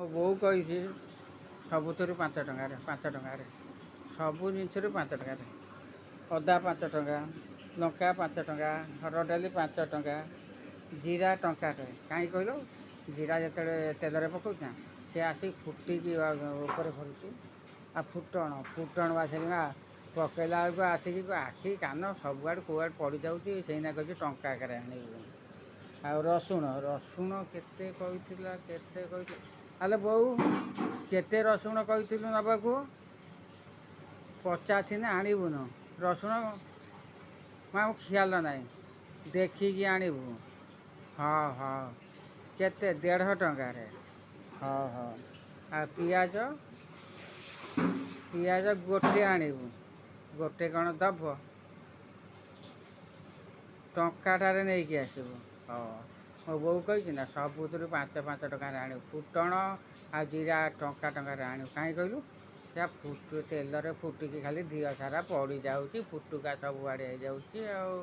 ବୋଉ କହିଛି ସବୁଥିରୁ 5 ଟଙ୍କାରେ, 5 ଟଙ୍କାରେ ସବୁ ଜିନିଷରୁ 5 ଟଙ୍କାରେ। ଅଦା 5 ଟଙ୍କା, ଲଙ୍କା 5 ଟଙ୍କା, ହରଡ଼ ଡାଲି 5 ଟଙ୍କା, ଜିରା ଟଙ୍କାଟେ। କାହିଁ କହିଲୁ? ଜିରା ଯେତେବେଳେ ତେଲରେ ପକାଉଛୁ ନା, ସେ ଆସି ଫୁଟିକି ଉପରେ ପଡ଼ୁଛି। ଆଉ ଫୁଟଣ, ଫୁଟଣ ଆସିକି ନା ପକେଇଲା ବେଳକୁ ଆସିକି ଆଖି କାନ ସବୁଆଡ଼େ କୁଆଡ଼େ ପଡ଼ିଯାଉଛି। ସେଇନା କହୁଛି ଟଙ୍କାକରେ ଆଣିବୁ। ଆଉ ରସୁଣ, ରସୁଣ କେତେ କହିଥିଲା, କେତେ କହିଥିଲା? ଆଲୋ ବୋଉ, କେତେ ରସୁଣ କହିଥିଲୁ ନେବାକୁ? ପଚାରିଥିନେ ଆଣିବୁନୁ ରସୁଣ? ମା ଖିଆଲ ନାହିଁ, ଦେଖିକି ଆଣିବୁ। ହଁ ହଁ, କେତେ? 1.5 ଟଙ୍କାରେ। ହଁ ହଁ। ଆଉ ପିଆଜ, ପିଆଜ ଗୋଟେ ଆଣିବୁ। ଗୋଟେ କ'ଣ ଦେବ? ଟଙ୍କାଟାରେ ନେଇକି ଆସିବୁ। ହଉ, ମୋ ବୋଉ କହିଛି ନା, ସବୁଥିରୁ 5 5 ଟଙ୍କାରେ ଆଣିବୁ। ଫୁଟଣ ଆଉ ଜିରା ଟଙ୍କା ଟଙ୍କାରେ ଆଣିବୁ। କାହିଁ କହିଲୁ? ସେ ଫୁଟୁ ତେଲରେ ଫୁଟିକି ଖାଲି ଦିହ ସାରା ପଡ଼ିଯାଉଛି, ଫୁଟୁକା ସବୁଆଡ଼େ ହେଇଯାଉଛି ଆଉ।